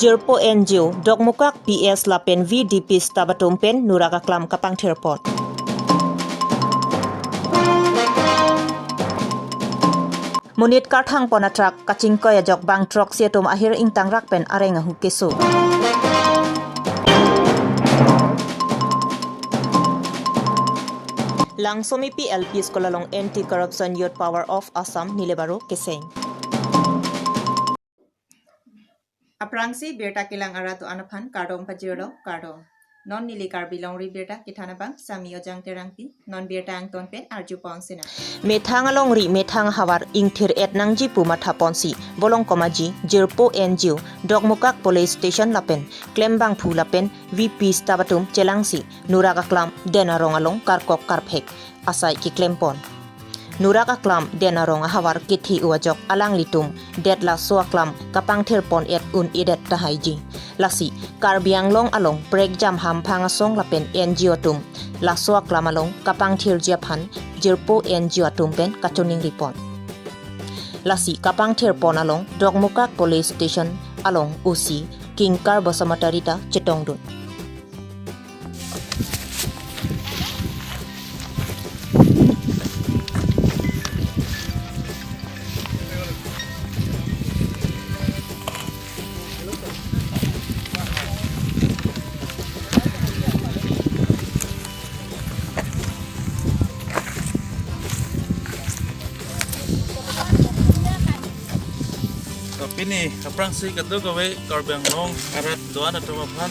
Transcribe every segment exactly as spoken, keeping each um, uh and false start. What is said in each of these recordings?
Jirpo N G O, Dokmoka P S lapen V D P staff atum pen nurak aklam kapangthir pon. Monit karthang pon a-truck kachingkoi ajok bang throksi atum ahir ingtangrak pen areng ahu keso. Langsomipi L P School along Anti Corruption Youth Power of Assam nilebaro keseng. Aphrangsi birta kelang arat do-an aphan kardom pajirlo, kardom. Non neli Karbi Longri Birta kethan abang Sami Ojang Terangpi, non birta angton pen arju pon sinang. Methang alongri methang havar ingthir-et nangji pu matha ponsi, Bolong Komaji, Jirpo N G O, Dokmoka Police Station lapen klembangphu lapen V P staff atum chelangsi nurak aklam den arong along karkok karphek asai keklem pon. Nurak aklam den arong ahavar kethe-o ajok alanglitum det laso aklam kapangthir pon-et un-edet tahaiji. Lasi Karbi Anglong along prekjam hamphang asong lapen N G O atum laso aklam along kapangthirji aphan Jirpo N G O atum pen kachiningri pon. Lasi kapangthir pon along Dokmoka Police Station along O C Kinkar Basumatary ta chetongdun. So, pini aphrangsi kadokave Karbi Anglong arat do-an atum aphan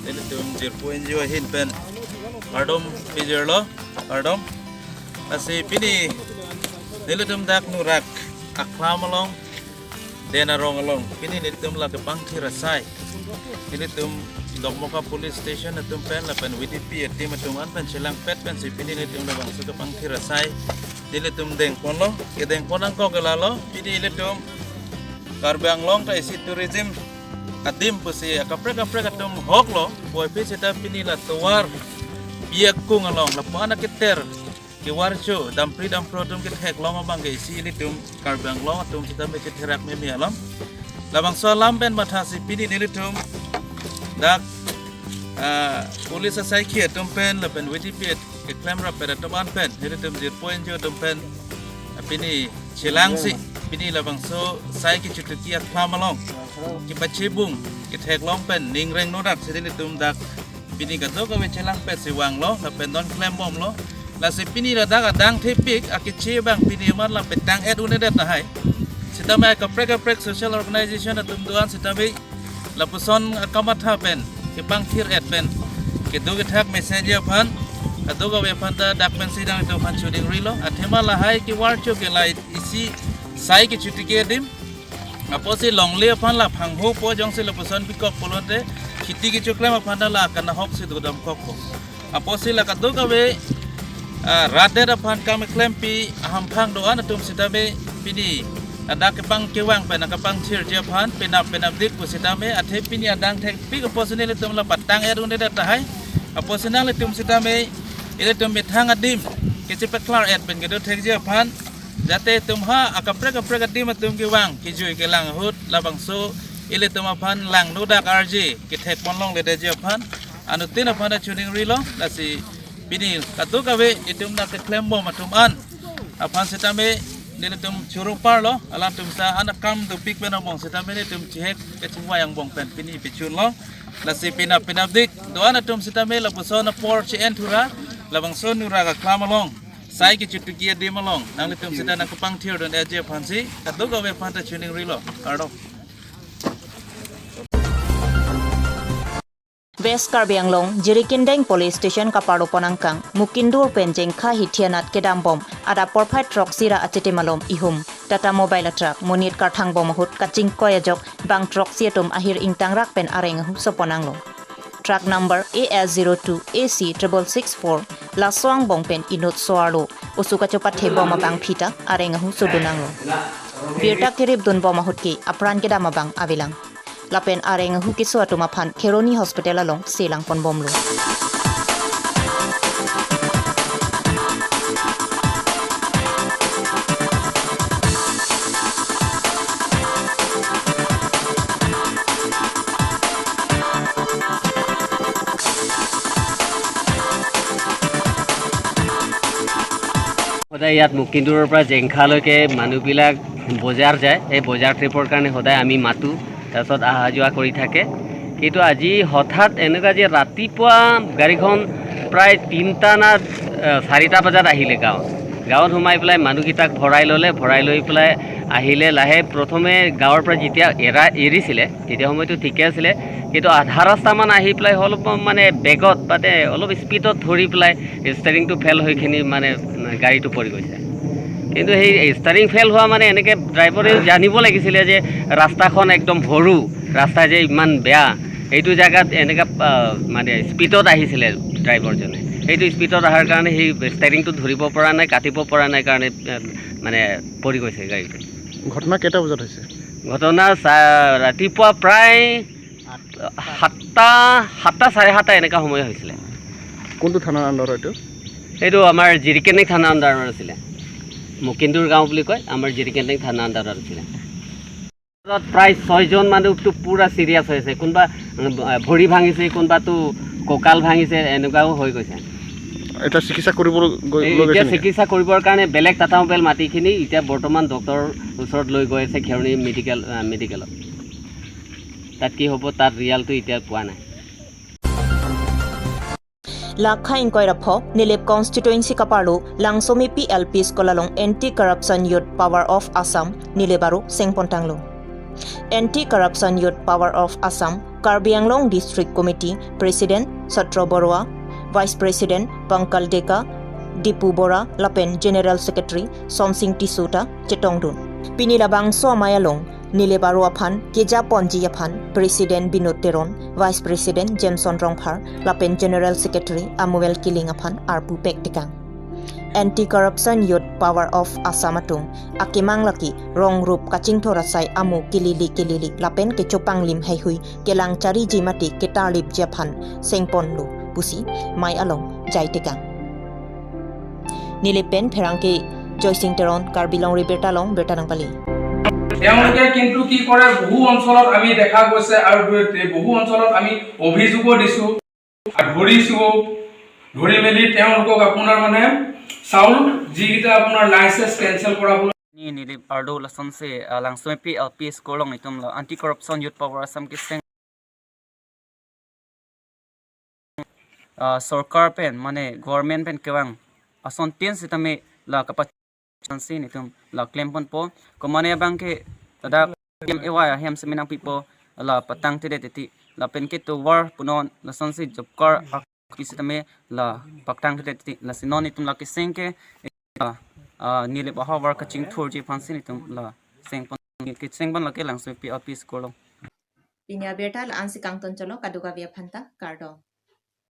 nelitum Jirpo N G O ahin pen kardom pajirlo, kardom. Lasi pini nelitum dak nurak aklam along, den arong along, pini nelitum la kepangthir asai nelitum Dokmoka Police Station atum pen lapen V D P a-team atum an pen chelangpet pensi pini nelitum labangso kepangthir asai nelitum dengponlo. Kedengpon angkok ke lalo, pini nelitum Karbi Anglong ta isi tourism adim pusi akaprek kaprek atum hoklo, puvoiphit seta pini la tovar bi akung along lapu-an aketer kevarcho dampri dampro atum ketheklong abang ke isi ilitum Karbi Anglong atum sitame chetherak meme alam. Labangso alam pen mathasi pini nelitum dak, ah, police asaikhi atum pen lapen V D P keklem rapet atum an pen nelitum Jirpo N G O atum pen, ah, pini chelangsi pini labangso sai kechutuki aklam along kepachebung ketheklong pen ning rengnodak si nelitum dak pini kadokave chelangpetsi vanglo lapen non klembomlo. Lasi pini ladak adang thepik akeche abang pini amat la petang-et un-edet tahai. Sitame kaprek kaprek social organization atum do-an sitame lapuson akamatha pen kepangthir-et pen kedo kethak mesen ji aphan kadokave aphan ta dak pensi nangtum aphan chiningrilo. Athema lahai kevarcho ke la isi sai kechutuki adim. Apotsi longle aphan la phanghopo, jongsi lapuson bikok pulote khiti kechoklem aphan ta la kanahok si dodamkokpo. Apotsi la kadokave, ah, rat det aphan kam keklempi ahamphang do-an atum sitame pini ladak kepang kevang pen kapangthirji aphan penap penapdik pu sitame athe pini adang thepik apotsi nelitum la petang-et un-edet tahai. Apotsi nanglitum sitame ilitum methang adim kechepaklar-et pen kedo thekji aphan, jate itum ha akaprek kaprek adim atum kevang kejui kelang ahut labangso ilitum aphan langnodak arje kethekpon longledetji aphan anuttin aphan ta chiningrilo. Lasi pini kadokave itum dak keklembom atum an aphan sitame nelitum choro parlo, alanglitum ta an akam dopik pen angbong sitame nelitum chihek kachingvai angbong pen pini pachunlo. Lasi penap penapdik do-an atum sitame lapuson apor che-en thura labangso nurak aklam along sai kechutuki adim along nanglitum sita nangkepangthirdun-etji aphansi kadokave aphan ta chiningrilo. Kardom. West Karbi Anglong, Jirikindeng Police Station kaparlopon angkang, Mukindur pen Jengkha Hithi anat kedambom, adap porphai throksi ra achitim alom ihum Tata Mobile a-truck monit karthangbom ahut kachingkoi ajok bang throksi atum ahir ingtangrak pen areng ahu sopon nanglo. Truck number A S zero two A C triple six four, laso angbong pen inut so-arlo, oso kachopathebom abangphi ta areng ahu sodun nanglo. Birta keripdunbom ahut ke apran kedam abang avelang. Lapen areng ahu keso atum aphan Kheroni Hospital along selangponbomlo. ইয়াত মুকিন্দুৰৰ পৰা জেংখালৈকে মানুহবিলাক বজাৰ যায়। সেই বজাৰ ট্ৰিপৰ কাৰণে সদায় আমি মাতো, তাৰপিছত অহা যোৱা কৰি থাকে। কিন্তু আজি হঠাৎ এনেকুৱা যে ৰাতিপুৱা গাড়ীখন প্ৰায় তিনিটা না, আহ, চাৰিটা বজাত আহিলে গাঁৱত। গাঁৱত সোমাই পেলাই মানুহকেইটাক ভৰাই ল'লে, ভৰাই লৈ পেলাই আহিলে। লাহে প্ৰথমে গাঁৱৰ পৰা যেতিয়া এৰা এৰিছিলে, তেতিয়া সময়টো ঠিকে আছিলে, কিন্তু আধা ৰাস্তামান আহি পেলাই অলপ মানে বেগত, মানে অলপ স্পীডত ধৰি পেলাই ষ্টেৰিংটো ফেল হৈ কিনি মানে গাড়ীটো পৰি গৈছে। কিন্তু সেই ষ্টেৰিং ফেল হোৱা মানে এনেকে ড্ৰাইভাৰেও জানিব লাগিছিলে যে ৰাস্তাখন একদম সৰু, ৰাস্তা যে ইমান বেয়া, এইটো জেগাত এনেকা, আহ, মানে স্পীডত আহিছিলে ড্ৰাইভাৰজনে। সেইটো স্পীডত অহাৰ কাৰণে সেই ষ্টেৰিংটো ধৰিব পৰা নাই, কাটিব পৰা নাই কাৰণে, আহ, মানে পৰি গৈছে গাড়ীটো। ঘটনা কেইটা বজাত হৈছে? ঘটনা চা-, ৰাতিপুৱা প্ৰায় সাতটা, সাতটা, চাৰে সাতটা এনেকা সময় হৈছিলে। কোনটো থানাৰ আণ্ডাৰ এইটো? এইটো আমাৰ জিৰিকেনেং থানাৰ আণ্ডাৰত আছিলে। মুকিন্দুৰ গাঁও বুলি কয়, আমাৰ জিৰিকেনেং থানাৰ আণ্ডাৰত আছিলে। তাত প্ৰায় ছয়জন মানুহতো পুৰা চিৰিয়াছ হৈ আছে। কোনোবা, উম, ভৰি ভাঙিছে, কোনোবাতো কঁকাল ভাঙিছে, এনেকুৱাও হৈ গৈছে। এতিয়া চিকিৎসা কৰিব গৈ-, এই লৈ এতিয়া গৈছে নেকি? চিকিৎসা কৰিবৰ কাৰণে বেলেগ টাটা মবাইল মাতিখিনি এতিয়া বৰ্তমান ডক্টৰৰ ওচৰত লৈ গৈ আছে খেৰণি মেডিকেল, আহ, মেডিকেলত। তাত কি হ'ব, তাত ৰিজাল্টটো এতিয়া পোৱা নাই। Lakha ingkoi ra pho Nilip constituency kaparlo Langsomepi L P School along Anti Corruption Youth Power of Assam Nilip aro sengpon tanglo. Anti Corruption Youth Power of Assam, Karbi Anglong District Committee President Satro Baruah, Vice President Pankal Deka, Dipu Bora lapen General Secretary Sonsing Tisso ta chetongdun. Pini labangso amei along Nilip aro aphan keja ponji aphan President Binod Teron, Vice President Jameson Rongphar lapen General Secretary Amuel Killing aphan arpu pek tekang. Anti Corruption Youth Power of Assam atum akemang lake rong rup kachingthur asai amo kelili kelili lapen kechopanglim heihui kelang chariji mate ketarlipji aphan sengponlo pusi mei along jai tekang. Nilip pen pherangke Joysing Teron, Karbi Longri Birta along birta nangpale. তেওঁলোকে কিন্তু কি কৰে, বহু অঞ্চলত আমি দেখা গৈছে আৰু বহু অঞ্চলত আমি অভিযোগো দিছো, ধৰিছো, ধৰি মেলি তেওঁলোকক আপোনাৰ মানে চাউল যিকেইটা আপোনাৰ লাইচেন্স কেঞ্চেল কৰাবলৈ Ni Nilip arlo lasonsi, ah, Langsomepi L P School along itum la Anti Corruption Youth Power Assam keseng, ah, sorkar pen, mane government pen kevang asontin sitame la kapachansi nitum la klemponpo. Komane abangke ladak M A Y ahem seminang pipo la patang tede titi lapen ke tovar punon lasonsi job card ak- kisitame la paktang tede titi lasi non itum la keseng ke, ah, ah, Nilip ahavar kachingthurji aphansi nitum la sengpon, kesengpon lake Langsomepi L P School along. Pini abirta la-ansi kangton cholo, kadokave aphanta kardom.